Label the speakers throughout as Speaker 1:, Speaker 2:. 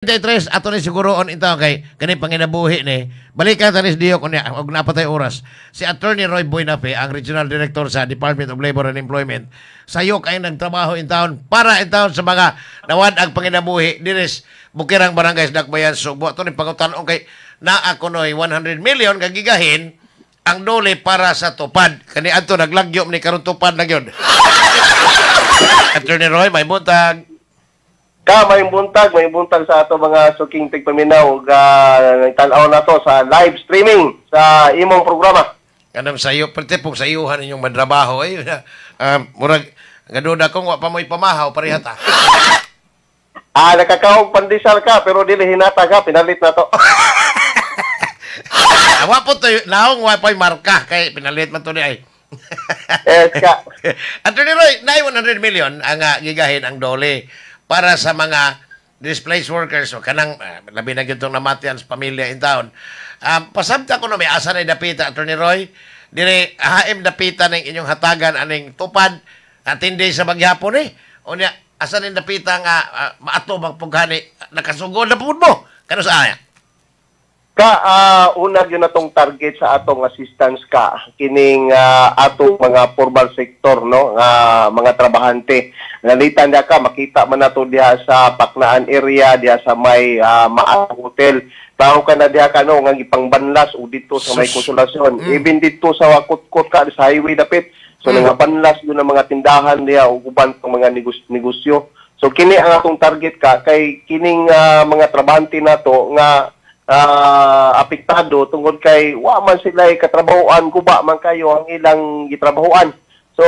Speaker 1: 33 ato ni siguro on ito kay kani panginabuhi ni balikan ta ni Dio kun og napatay oras si Attorney Roy Buenafe, ang Regional Director sa Department of Labor and Employment. Sayo kay nagtrabaho in town para in town sa mga nawad ang panginabuhi diris Bukirang Barangay sa Dakbayan Sugbo. Ato ni pangutan-on kay naa kunoy 100 million kagigahin ang dole para sa tupad kani adto naglagyo ni karon tupad na gyud. Attorney Roy, may buntag.
Speaker 2: Ka, may buntag sa ato mga suking tigpaminaw ug nagtan-aw na to sa live streaming sa imong programa.
Speaker 1: Kanang sayo, pwede pong sayuhan ninyong mantrabaho. Ay, murag, gaduda kong wa pa mo'y pamahaw, pareha ta.
Speaker 2: Ah, nakakaog pandesal ka pero dili hinata ka, pinalit na to.
Speaker 1: Wa po to, naong wa pa'y marka, kay pinalit man to ni ay.
Speaker 2: Yes ka.
Speaker 1: Attorney Roy, na 100 million ang gigahin ang dole para sa mga displaced workers o kanang labi na gyud tong namatian sa pamilya in town. Pasabta ko no may asa na dapita, Attorney Roy. Dire haim dapita ning inyong hatagan aning tupad atindi sa maghapon eh. Unya asa ning dapita nga maatubang pughani nakasugod na pud mo. Kano sa aya?
Speaker 2: Ka, una gyud natong target sa atong assistance ka kining atong mga formal sector, no, nga mga trabahante. Nalitan na ka makita man nato diha sa Paknaan area, diha sa may Maa Hotel. Tao ka na diha ka, no, nga gipangbanlas o dito sa may
Speaker 1: Sus.
Speaker 2: Konsolasyon. Even dito sa Wakutkot ka sa highway dapit. So nangabanlas yun ang mga tindahan diha ug uban pang mga negosyo. So kini ang atong target ka kay kining mga trabahante nato nga apektado tungod kay wa man sila katrabahoan, guba man kayo ang ilang gitrabahoan. So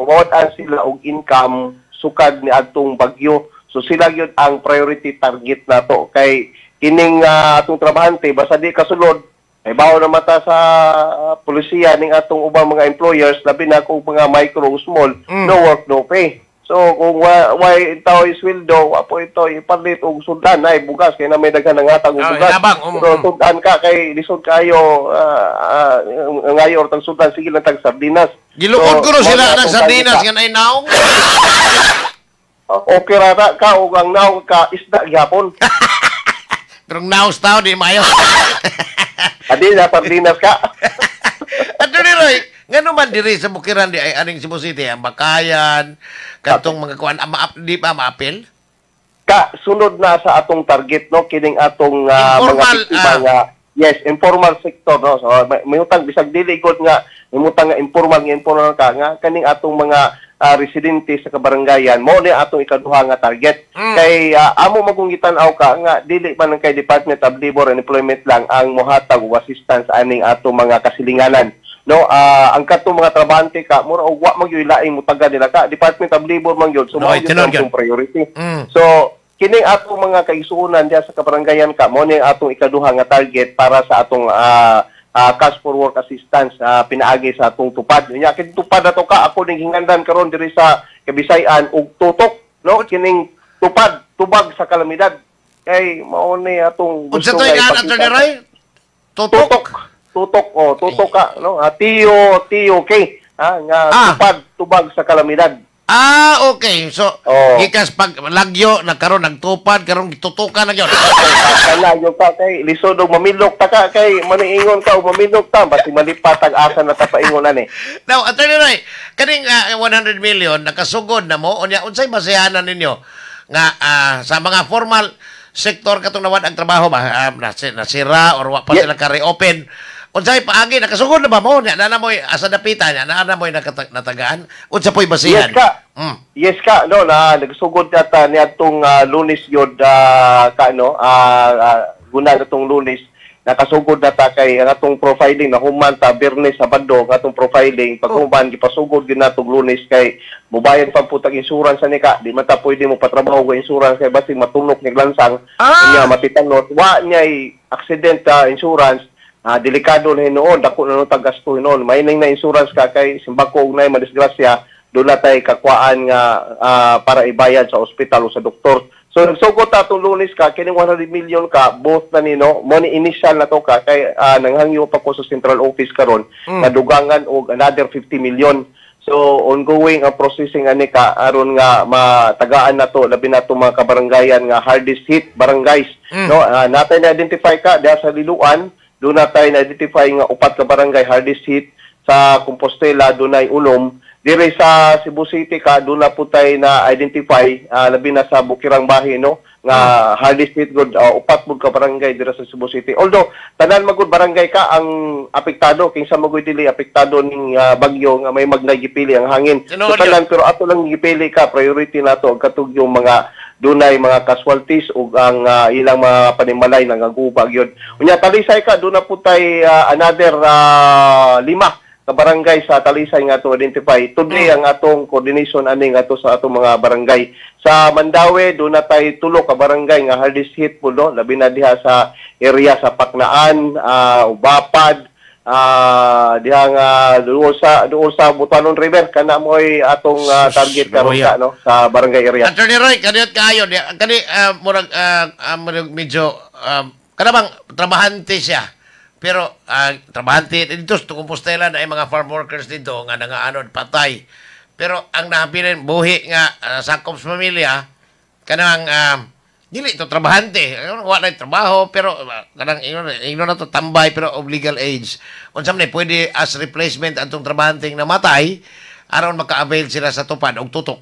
Speaker 2: mawad-an sila og income sukad ni adtong bagyo. So sila gyud ang priority target nato kay kining atong trabahante basta di kasulod ay bawo na mata sa polisiya ning atong ubang mga employers, labi na kung mga micro o small, no work, no pay. So kung wa tao isweldo, wa po ito ipalit og sudan ay bugas kay na may daghan nga hatag og
Speaker 1: Oh,
Speaker 2: bugas.
Speaker 1: hinabang,
Speaker 2: Pero sudan ka kay lisod kayo ngayo or tag sudan sige lang tag sardinas.
Speaker 1: Giluod ko no
Speaker 2: mao
Speaker 1: sila
Speaker 2: na
Speaker 1: ng
Speaker 2: atong
Speaker 1: sardinas
Speaker 2: target
Speaker 1: nga nay naong.
Speaker 2: ka. Okay ra ta ka og ang naong ka isda gyapon.
Speaker 1: Pero ang naos tao di maayo.
Speaker 2: Adi na sardinas ka.
Speaker 1: Attorney Roy, ngano man diri sa Bukiran di ay aning Cebu City ang Bakayan, katong mga kuan di pa maapil?
Speaker 2: Ka sunod na sa atong target, no, kining atong mga
Speaker 1: Informal,
Speaker 2: biktima nga, yes, informal sector, no. So may utang bisag dili gud nga imutang nga informal ka nga kaning atong mga residente sa kabarangayan mo ni atong ikaduha nga target kay amo magong gitan-aw ka nga dili man ang kay Department of Labor and Employment lang ang mohatag og assistance aning atong mga kasilinganan, no. Ang katong mga trabahante ka mura og wa magyud laing mutaga nila ka, Department of Labor man gyud, so
Speaker 1: No,
Speaker 2: mao gyud
Speaker 1: tinuod
Speaker 2: ang
Speaker 1: gyud.
Speaker 2: atong priority. So kining atong mga kaigsuonan diha sa kabarangayan ka mo ni atong ikaduha nga target para sa atong cash for work assistance pinaagi sa atong tupad. Nya kini tupad ato ka ako ning hingandan karon diri sa Kabisayan og tutok, no, kining tupad tubag sa kalamidad kay mao ni atong
Speaker 1: Unsa
Speaker 2: gusto
Speaker 1: to
Speaker 2: nga
Speaker 1: nga
Speaker 2: ipakita.
Speaker 1: Attorney Roy? Tutok.
Speaker 2: Tutok. Tutok, oh, tutok ka, no? T O T O K, nga tupad tubag sa kalamidad.
Speaker 1: Ah, okay. So,
Speaker 2: Oh.
Speaker 1: gikas pag lagyo nagkaroon nagtupad karon gitutukan na gyud.
Speaker 2: Kalayo ka kay lisod og mamilok ta ka kay maniingon ka og mamilok ta basi malipat ang asa na ta paingon ani.
Speaker 1: Now, Attorney Roy, kaning 100 million nakasugod na mo unya unsay basehanan ninyo nga sa mga formal sector katong nawad ang trabaho ba nasira or wa pa sila ka-reopen, unsay paagi, nakasugod na ba mo nya na mo asa dapita nya na mo natagaan, unsa po'y basihan?
Speaker 2: Yes ka. Yes ka, no, na nagsugod yata niadtong Lunes yod ka, no, guna na tong Lunes nakasugod na ta kay ang atong profiling na human ta Biyernes, Sabado ang atong profiling. Pag human gipasugod gyud natong Lunes kay mubayad pa po tag insurance ani ka, di man ta pwede mo patrabaho og insurance kay basig matunok ni lansang unya matitanot wa niya accident insurance, delikado na hinuon, dako na nung gasto hinuon. May na insurance ka kay simbako og nay madisgrasya, doon na tay kakwaan nga para ibayad sa ospital o sa doktor. So nagsugod ta atong Lunes ka kining 100 million ka, both na nino mo ni initial na to ka kay nanghangyo pa ko sa central office karon nga dugangan og another 50 million. So ongoing ang processing ani ka aron nga matagaan nato, labi na itong mga kabaranggayan nga hardest hit barangays, no? Natay na identify ka diha sa Liloan, doon natay na identify nga upat ka barangay hardest hit. Sa Compostela dunay 6. Dire sa Cebu City ka, doon na po tayo na identify, labi na sa Bukirang Bahi, no, nga hardest hit gud, upat pud ka barangay dire sa Cebu City. Although tanan magud barangay ka ang apektado, kinsa magud dili apektado ning bagyo nga may magnagipili ang hangin.
Speaker 1: Tinuod
Speaker 2: So tanan, pero ato lang gipili ka, priority nato ang katug yung mga dunay mga casualties ug ang ilang mga panimalay nangaguba gyud. Unya Talisay ka, doon na po tay another lima ka barangay sa Talisay nga to identify. Today ang atong coordination ani nga to sa atong mga barangay. Sa Mandaue doon na tay tulo ka barangay nga hardest hit po, no, labi na diha sa area sa Paknaan, Ubapad, diha nga duol sa Butuanon River kana mo'y atong target karon
Speaker 1: Luya.
Speaker 2: Ka no sa barangay area.
Speaker 1: Attorney Roy, kaniyot kaayo di kani murag murag medyo kana bang trabahante siya. Pero trabahante dito sa Compostela na ay mga farm workers dito nga nangaanod patay. Pero ang nahabilin buhi nga sakop sa pamilya kanang dili to trabahante. Wa na trabaho pero kanang ingnon ingnon na to tambay pero of legal age. Unsa man ni pwede as replacement atong trabahante nga namatay aron maka-avail sila sa tupad og tutok?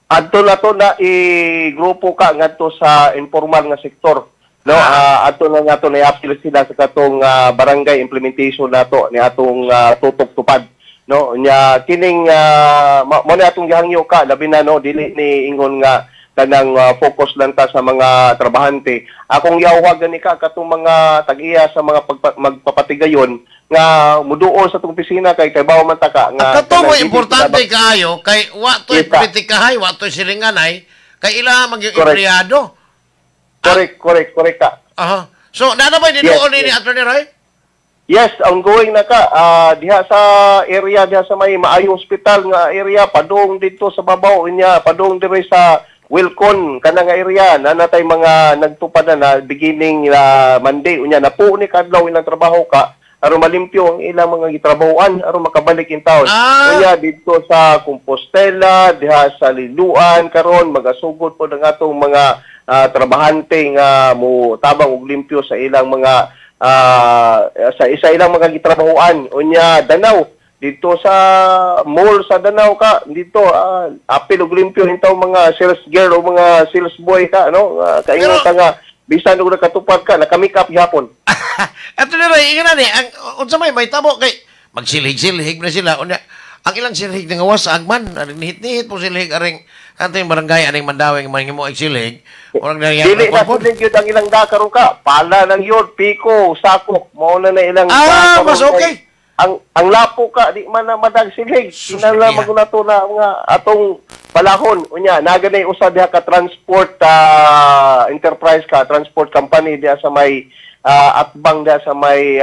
Speaker 2: Adto na to na i-grupo ka ngadto sa informal nga sektor. No, adto na nato na i-appeal sila sa katong barangay implementation nato ni atong tutok tupad. No, nya kining mo ni atong gihangyo ka, labi na, no, dili ni ingon nga kanang focus lang ta sa mga trabahante. Akong yawag gani ka katong mga tag-iya sa mga magpapatigayon nga muduol sa atong opisina kay bawo man ta ka nga
Speaker 1: Kato mo
Speaker 2: kanang dili
Speaker 1: importante
Speaker 2: sila
Speaker 1: kaayo kay wa to'y
Speaker 2: Kita.
Speaker 1: politikahay, wa to'y silinganay kay ila magyung empleyado.
Speaker 2: Correct ka.
Speaker 1: Aha. So, nana ba dinuol ni Attorney Roy?
Speaker 2: Yes, ongoing na ka. Diha sa area, diha sa may Maayo Hospital nga area, padung dito sa babaw niya, padung dire sa Wilcon kana nga area, nanatay mga nagtupad na, na beginning na Monday unya na po ni kadlaw ilang trabaho ka aron malimpyo ang ilang mga gitrabahoan aron makabalik in town. Unya dito sa Compostela, diha sa Liloan karon magasugod po ng atong mga trabahante nga mo tabang og limpyo sa ilang mga sa isa ilang mga gitrabahoan. Unya Danao, dito sa mall sa Danao ka, dito apil og limpyo intaw mga sales girl o mga sales boy ka, no, kaingon ka nga bisan og nakatupad ka, naka-make up gihapon.
Speaker 1: Attorney Roy, ingon na ni, ang unsa may mahitabo kay magsilhig-silhig na sila unya ang ilang silhig nga wasag man, nihit-nihit po silhig aring kanting barangay aning Mandaue nga manghimo og silhig, murag na
Speaker 2: Dili na silhig yun ang ilang da karon ka, pala lang yun, piko, sako, mao na na ilang da karon
Speaker 1: Mas
Speaker 2: kay
Speaker 1: okay.
Speaker 2: Ang lapo ka di man na madag silhig.
Speaker 1: Sus,
Speaker 2: Kinahanglan
Speaker 1: iya.
Speaker 2: magunato na nga atong palahon. Unya naga na usa diha ka transport enterprise ka, transport company diha sa may atbang diha sa may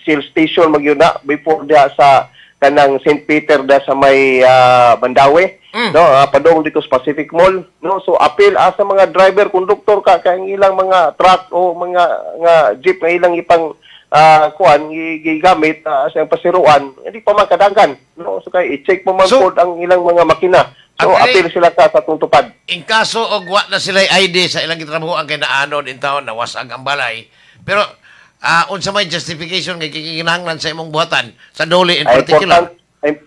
Speaker 2: Shell station magyud na before diha sa kanang St. Peter diha sa may Mandaue, no, padung dito sa Pacific Mall, no. So appeal sa mga driver, konduktor ka kay ang ilang mga truck o mga nga jeep nga ilang ipang kuan gigamit sa pasiruan hindi pa man kadaghan, no. So kay i-check mo man
Speaker 1: So,
Speaker 2: pod ang ilang mga makina. So
Speaker 1: Actually,
Speaker 2: appeal sila ka sa atong tupad.
Speaker 1: In kaso og wa na sila ID sa ilang gitrabahoan kay naanod in taon, nawasag ang balay. Pero unsa may justification nga gikinahanglan sa imong buhatan sa DOLE in
Speaker 2: Ay,
Speaker 1: particular?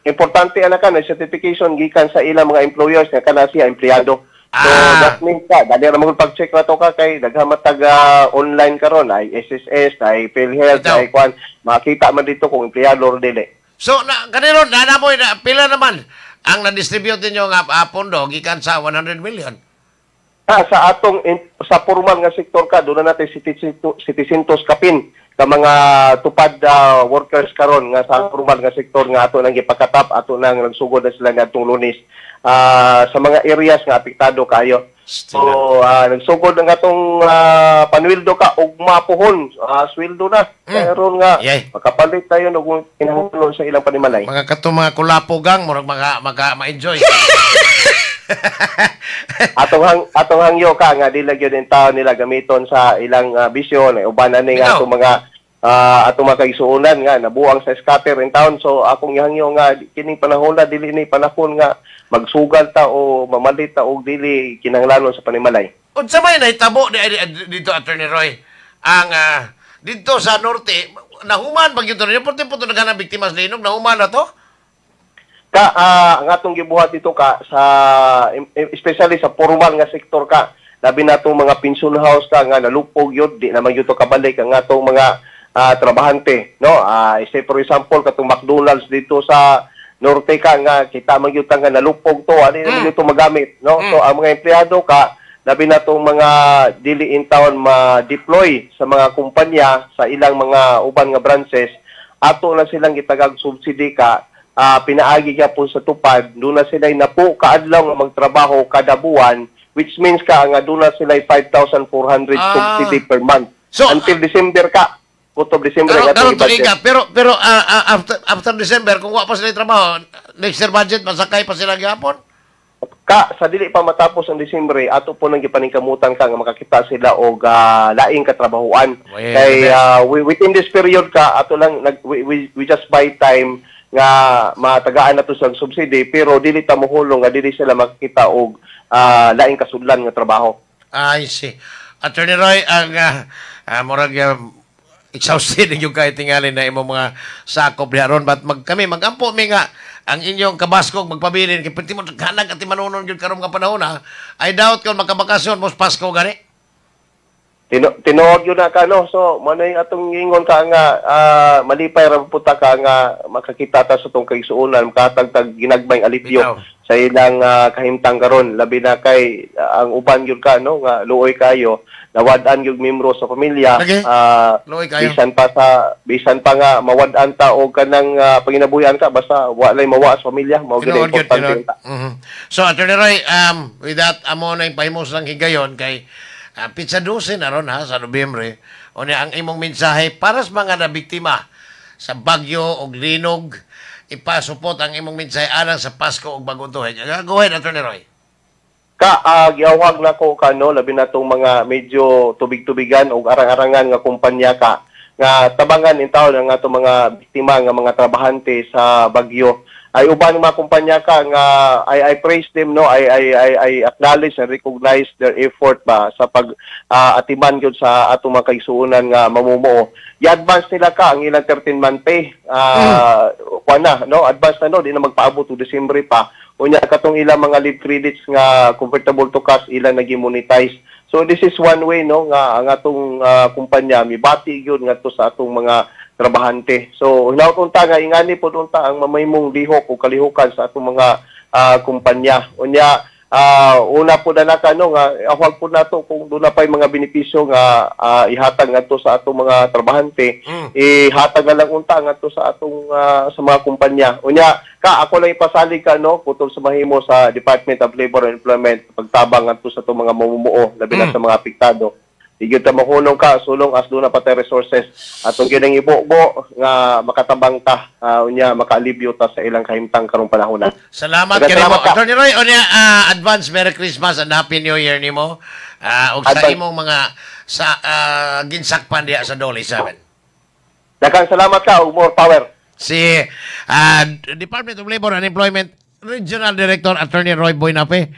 Speaker 2: Importante ana ka na certification gikan sa ilang mga employers nga kana siya empleyado. So that means ka dali ra mo pag-check na to ka kay daghan man tag online karon ay SSS, ay PhilHealth,
Speaker 1: Ito.
Speaker 2: ay kuan, makita man dito kung empleyado or dili.
Speaker 1: So na kanino na na mo na, pila naman ang na-distribute ninyo nga pondo gikan sa 100 million?
Speaker 2: Sa atong sa formal nga sektor ka, doon na natin 700 700 kapin ka mga tupad workers karon nga sa formal nga sektor nga ato nang gipakatap, ato nang nagsugod na sila ngadtong Lunes sa mga areas nga apektado kayo. So nagsugod ang atong panwildo ka ugma pohon, sweldo na. Karon nga makapalit tayo og kinahanglan sa ilang panimalay.
Speaker 1: Mga katong mga kulapo gang murag mga maka ma-enjoy.
Speaker 2: Atong hangyo ka nga dili gyud in taon nila gamiton sa ilang bisyo na uban ani nga
Speaker 1: Bitaw.
Speaker 2: atong mga atong mga kaigsuonan nga nabuang sa scatter in town. So akong gihangyo nga kining panahon na, dili ni panahon nga magsugal ta o mamalit ta og dili kinahanglanon sa panimalay.
Speaker 1: Unsa may nahitabo dito, Attorney Roy? Ang dito sa norte, nahuman ba gyud to ninyo? Porte po to naghanang biktima sa linog, nahuman na to?
Speaker 2: Ka ang atong gibuhat dito ka sa especially sa formal nga sektor ka, labi na atong mga pension house ka nga nalupog yun, di naman gyud to kabalik ang atong mga trabahante, no? Say for example, katong McDonald's dito sa norte ka nga kita man gyud ta nga nalupog to, ani naman gyud to magamit, no? So ang mga empleyado ka, labi na atong mga dili in town ma-deploy sa mga kumpanya sa ilang mga uban nga branches, ato na silang gitagag subsidy ka, pinaagi gyapon sa tupad. Doon na sila napo kaadlaw nga magtrabaho kada buwan, which means ka nga doon na sila 5,400 subsidy per month
Speaker 1: So,
Speaker 2: until December ka, kutob December
Speaker 1: Karon
Speaker 2: nga
Speaker 1: karon
Speaker 2: atong i-budget.
Speaker 1: Tuiga, pero after after December, kung wa pa sila trabaho, next year budget masakay pa sila gyapon.
Speaker 2: Ka sa dili pa matapos ang Disyembre, ato po nang gipaningkamutan ka nga makakita sila og laing katrabahuan.
Speaker 1: Well,
Speaker 2: Kay
Speaker 1: the best.
Speaker 2: Within this period ka, ato lang nag we just buy time nga matagaan nato sa subsidy, pero dili ta mohulong nga dili sila makakita og laing kasudlan nga trabaho.
Speaker 1: I see. Attorney Roy, ang murag exhausted yung kahit tingali na imong mga sakop diha ron, but mag kami magampo mi nga ang inyong kabaskog magpabilin kay pwede mo hanag at manunon gyud karon nga panahon ha. I doubt kung makabakasyon mo sa Pasko gani.
Speaker 2: Tinuod yun na ka, no? So, mao na yung atong ingon ka nga, malipay ra po ta ka nga makakita ta sa atong kaigsuonan, makatagtag ginagmayng alipyo sa ilang kahimtang karon, labi na kay ang uban gyud ka, no, nga luoy kayo, nawad-an gyud membro sa pamilya.
Speaker 1: Lagi. Luoy kayo.
Speaker 2: Bisan pa nga mawad-an ta og kanang panginabuhian ka, basta walay mawa sa pamilya, mao gyud
Speaker 1: Tinuod gyud,
Speaker 2: importante.
Speaker 1: Tinuod. So, Attorney Roy, with that, amo na yung pahimos lang higayon kay petsa 12 na ron ha, sa Nobyembre. O niya, ang imong mensahe para sa mga nabiktima sa bagyo o linog, ipasupot ang imong mensahe alang sa Pasko ug Bagong Tuig. Go ahead, Attorney Roy.
Speaker 2: Ka giawhag nako ka, no, labi na tong mga medyo tubig-tubigan o arang-arangan nga kumpanya ka nga tabangan in taon ang atong mga biktima nga mga trabahante sa bagyo. Ay uban mga kumpanya ka nga I praise them, no? I acknowledge and recognize their effort ba sa pag atiman gyud sa atong mga kaigsuonan nga mamumuo. I-advance nila ka ang ilang 13 month pay, kuan na, no? Advance na, no? Di na magpaabot og Disyembre pa. Unya katong ilang mga leave credits nga convertible to cash, ilang naging monetize. So this is one way, no, nga ang atong kumpanya mibati gyud ngadto sa atong mga trabahante. So hinaut unta nga ingani pod unta ang mamahimong lihok o kalihukan sa atong mga kumpanya. Unya una po na ka, no, nga awag po nato kung doon na pa'y mga benepisyo nga ihatag ngadto sa atong mga trabahante, ihatag na lang unta ngadto sa atong sa mga kumpanya. Unya ka ako lang ipasalig ka, no, kutob sa mahimo sa Department of Labor and Employment pagtabang ngadto sa atong mga mamumuo, labi na sa mga apektado. Di gyud ta mahunong ka sulong as duna pa tay resources, atong gyud ang ibubo nga makatabang ta, unya makaalibyo ta sa ilang kahimtang karong panahon na.
Speaker 1: Salamat
Speaker 2: Daghang
Speaker 1: kay mo.
Speaker 2: salamat ka.
Speaker 1: Attorney Roy, unya advance Merry Christmas and Happy New Year nimo. Ug sa
Speaker 2: Advance.
Speaker 1: imong mga sa ginsakpan diha sa DOLE 7.
Speaker 2: Daghang salamat ka ug more power.
Speaker 1: Si Department of Labor and Employment Regional Director Attorney Roy Boynape.